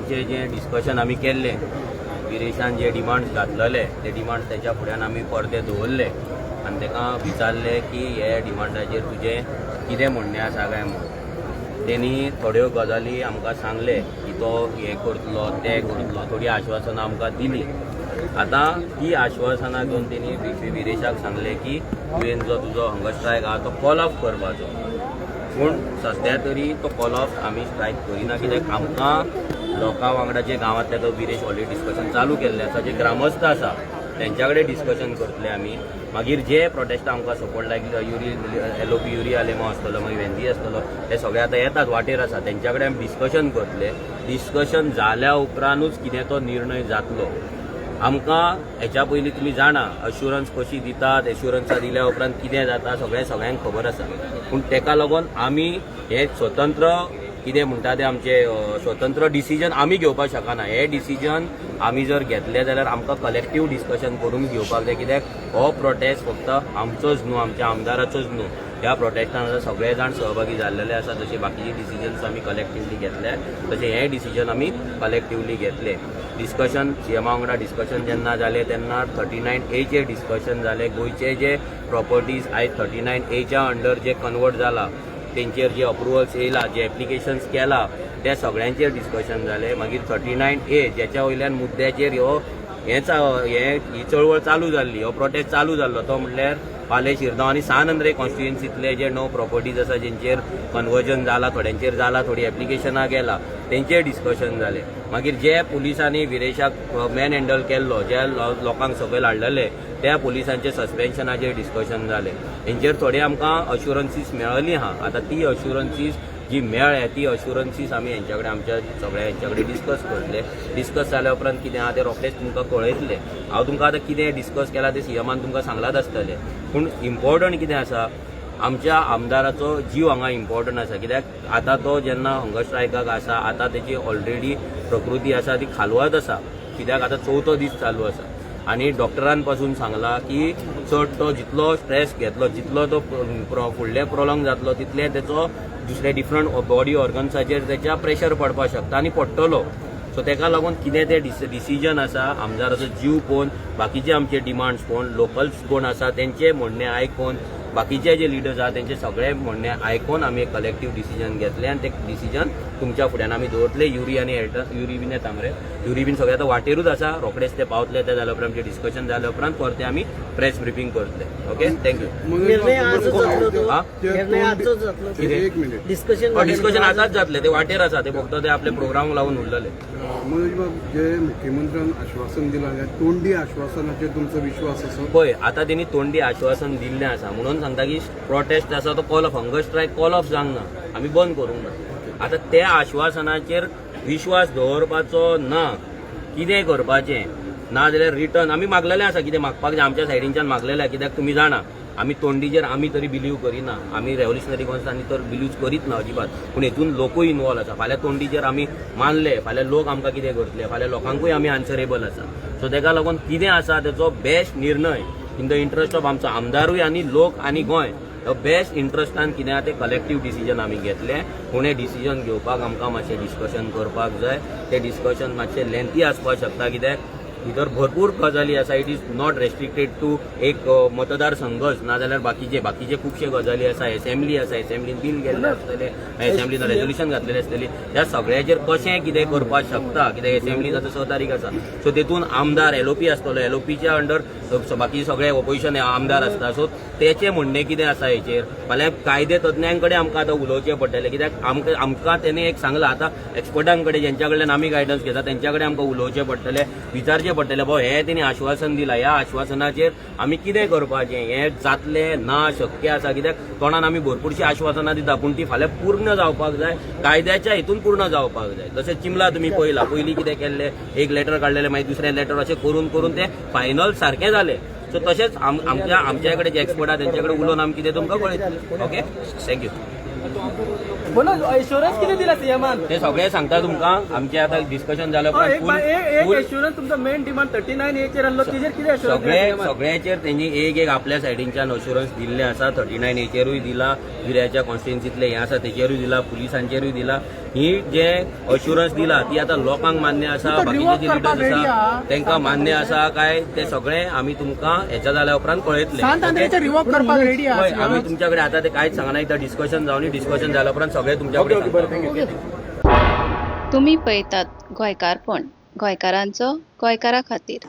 आमचें जें डिस्कशन आमी केल्लें, विरेशान जे डिमांड्स घातलेले ते डिमांड्स तेच्या फुड्यान आमी परते दवरले आनी ताका विचारलें की हे डिमांडाचेर तुजें कितें म्हणणें आसा काय म्हणून. तेणी थोड्यो गजाली आमकां सांगले की तो हें करतलो, तें करतलो, थोडीं आश्वासनां आमकां दिलीं. आतां ती आश्वासनां घेवन तेणी विरेशाक सांगलें की तुवें जो तुजो हंगर स्ट्रायक आहा तो कॉल ऑफ करपाचो. पूण सद्या तरी तो कॉल ऑफ आमी स्ट्रायक करिना, कित्याक आमकां लोकां वांगडा जे गांवांतले, तो विरेश ऑलरेडी डिस्कशन चालू केल्लें आसा, जे ग्रामस्थ आसा तेंच्या कडेन डिस्कशन करतले आमी. मागीर जे प्रोटेस्टा आमकां सपोर्ट लायक युरी, एलओपी युरी आलेमाव आसतलो, मागीर वेंदी आसतलो, ते सगळे आतां येतात, वाटेर आसा, तेंच्या कडेन आमी डिस्कशन करतले. डिस्कशन जाल्या उपरांतूच कितें तो निर्णय जातलो. आमकां हेच्या पयलीं तुमी जाणा, अश्युरन्स कशी दितात, एश्युरन्सां दिल्या उपरांत कितें जाता, सगळें सगळ्यांक खबर आसा. पूण तेका लागून आमी हे स्वतंत्र, कितें म्हणटा ते, आमचे स्वतंत्र डिसिजन आमी घेवपाक शकना. हे डिसिजन आमी जर घेतले जाल्यार आमकां कलेक्टीव डिस्कशन करून घेवपाक जाय, कित्याक हो प्रोटेस्ट फक्त आमचोच न्हू, आमच्या आमदाराचोच न्हू, ह्या प्रोटेस्टान आतां सगळे जाण सहभागी जाल्लेले आसा. जशे बाकीचे डिसिजन्स आमी कलेक्टिवली घेतले, तशें हे डिसिजन आमी कलेक्टिवली घेतले. डिस्कशन, सीएमा वांगडा डिस्कशन जेन्ना जालें तेन्ना 39 एचेर डिस्कशन जालें. गोंयचे जे प्रॉपर्टीज आयज 39 एच्या अंडर जे कन्वर्ट जाला, तेंचेर जे अप्रुवल्स येयला, जे एप्लिकेशन्स केला, त्या सगळ्यांचेर डिस्कशन जालें. मागीर 39 ए ज्याच्या वयल्यान मुद्द्याचेर ह्यो हें हें ही चळवळ चालू जाल्ली, हो प्रोटेस्ट चालू जाल्लो, तो म्हणल्यार पाले, शिरगांव आनी सान आंद्रे कॉन्स्टिट्युएन्सीतले जे णव प्रॉपर्टीज आसा, जेंचेर कन्वर्जन जाला, थोड्यांचेर जाला, थोडी एप्लिकेशनां गेला, तेंचेर डिस्कशन जालें. मागीर जे पुलिसांनी विरेशाक मॅन हँडल केल्लो, ज्या लोकांक सकयल हाडलेले, त्या पुलिसांचे सस्पेन्शनाचेर डिस्कशन जालें. हेंचेर थोडे आमकां अश्युरन्सीस मेळ्ळी आहा. आतां ती अश्युरन्सीस जी मेळ्ळ्या, ती अश्युरन्सीस आमी हेंच्या कडेन, आमच्या सगळ्या हेंच्या कडेन डिस्कस करतले. डिस्कस जाल्या उपरांत कितें आहा तें रोखडेच तुमकां कळयतले. हांव तुमकां आतां कितें डिस्कस केलां तें सीएमान तुमकां सांगलात आसतलें, पूण इम्पॉर्टंट कितें आसा, आमच्या आमदाराचो जीव हांगा इम्पॉर्टंट आसा, कित्याक आतां तो जेन्ना हंगर स्ट्रायकाक आसा, आतां तेची ऑलरेडी प्रकृती आसा ती खालवत आसा, कित्याक आतां चवथो दीस चालू आसा आनी डॉक्टरान पासून सांगला की चड तो जितलो स्ट्रेस घेतलो, जितलो तो फुडले प्रोलॉंग जातलो, तितले तेचो दुसरे डिफरंट बॉडी ऑर्गन्साचेर तेच्या प्रेशर पडपाक शकता आनी पडटलो. सो तेका लागून कितें तें डिसिजन आसा, आमदाराचो जीव पळोवन, बाकीचे आमचे डिमांड्स पळोवन, लोकल्स कोण आसा तेंचे म्हणणें आयकून, बाकीचे जे लिडर्स आहा तेंचे सगळे म्हणणें आयकून आमी एक कलेक्टीव डिसिजन घेतलें आनी ते डिसिजन तुमच्या फुड्यान आमी दवरतले. युरी आनी एल्टन, युरी बीन येता मरे, युरी बीन सगळे आतां वाटेरूच आसा, रोखडेच ते पावतले. ते जाल्या उपरांत आमचें डिस्कशन जाल्या उपरांत परते आमी प्रेस ब्रिफींग करतले. Okay, thank you. निर्णय आजच जातलो तो? हा? निर्णय आजच जातलो? कितें? एक मिनिट. डिस्कशन? डिस्कशन आतांच जातलें. ते वाटेर आसा, ते फक्त ते आपले प्रोग्राम लावून उरलेले. मनोज बाब, जे मुख्यमंत्र्यान आश्वासन दिलां, ह्या तोंडी आश्वासनाचेर तुमचो विश्वास आसा? पळय, आतां तेणी तोंडी आश्वासन दिल्लें आसा म्हणून सांगता की प्रोटेस्ट आसा तो call off, hunger strike call off जावंक ना, आमी बंद करूंक ना. आतां त्या आश्वासनाचेर विश्वास दवरपाचो ना, कितें करपाचें, ना जाल्यार रिटर्न आमी मागलेलें आसा. कितें मागपाक जाय आमच्या सायडीनच्यान मागलेलें आसा, कित्याक तुमी जाणा, आमी तोंडीचेर आमी तरी बिलीव करिना, आमी रेव्होल्युशनरी गोंयसांनी तर बिलीव करीत ना अजिबात. पूण हेतून लोकूय इनवॉल्व आसा. फाल्यां तोंडीचेर आमी मानले, फाल्यां लोक आमकां कितें करतले? फाल्यां लोकांकूय आमी आन्सरेबल आसा. सो तेका लागून कितें आसा तेचो बेस्ट निर्णय इन the interest of आमचो आमदारूय आनी लोक आनी गोंय, बेस्ट इंट्रस्टान कितें आहा तें कलेक्टीव डिसिजन आमी घेतलें. पूण हें डिसिजन घेवपाक आमकां मातशें डिस्कशन करपाक जाय. तें डिस्कशन मातशें लेंथी आसपाक शकता, कित्याक भितर भरपूर गजाली आसा. It is not restricted to एक मतदारसंघच, नाजाल्यार बाकीचे बाकीचे खुबशे गजाली आसा. एसेंब्ली आसा, एसेंब्लीन बील गेल्ले आसतले, एसेंब्लीन रेजोल्युशन घातलेले आसतली. ह्या सगळ्याचेर कशें कितें करपाक शकता, कित्याक एसेंब्ली आतां 6 तारीख आसा. सो तेतून आमदार एलओपी आसतलो, एलओपीच्या अंडर बाकी सगळे ओपोजिशन आमदार आसता. सो तेचें म्हणणें कितें आसा हेचेर, फाल्यां कायदे तज्ञां कडेन आमकां आतां उलोवचें पडटलें, कित्याक आमकां तेणे एक सांगलां. आतां एक्सपर्टां कडेन, जेंच्या कडल्यान आमी गायडन्स घेता, तेंच्या कडेन आमकां उलोवचें पडटलें, विचारचें पडटलें, बाबा हें तेणी आश्वासन दिलां, ह्या आश्वासनाचेर आमी कितें करपाचें, हें जातलें ना, शक्य आसा? कित्याक तोंडान आमी भरपूरशीं आश्वासनां दिता, पूण ती फाल्यां पूर्ण जावपाक जाय, कायद्याच्या हितून पूर्ण जावपाक जाय. जशें चिमला तुमी पळयला, पयलीं कितें केल्लें, एक लेटर काडलेलें, मागीर दुसरें लेटर, अशें करून करून तें फायनल सारकें जालें. सो तशेंच आमच्या कडेन जे एक्सपर्ट आहा तेंच्या कडेन उलोवन आमी कितें तुमकां कळयतले. Okay, thank you. म्हणून एश्युरन्स कितें दिला सीएमान? ते सगळे सांगता तुमकां. आमचे आतां डिस्कशन जालें हय, एक उपरांत एक फूल एश्युरन्स तुमचो मेन डिमांड 39 एचेर आहलो, तेजेर कितें एश्युरन्स? सगळे सगळ्याचेर तेंणी एक एक आपल्या सायडीनच्यान अश्युरन्स दिल्लें आसा. 39 एचेरूय दिला, गिऱ्याच्या कॉन्स्टिट्युन्सीतले हें आसा तेचेरूय दिला, पुलिसांचेरूय दिला. ही जे अश्युरन्स दिला ती आतां लोकांक मान्य आसा, बाकीचे जे लिडर्स आसा तांकां मान्य आसा काय ते सगळे आमी तुमकां हेच्या जाल्या उपरांत कळयतले. रिवॉक करपाक रेडी. हय, आमी तुमच्या कडेन आतां ते कांयच सांगना. एकदां डिस्कशन जावनी, डिस्कशन जाल्या उपरांत सगळे तुमच्या कडेन सांगता. तुमी पळयतात गोंयकारपण, गोंयकारांचो गोंयकारा खातीर.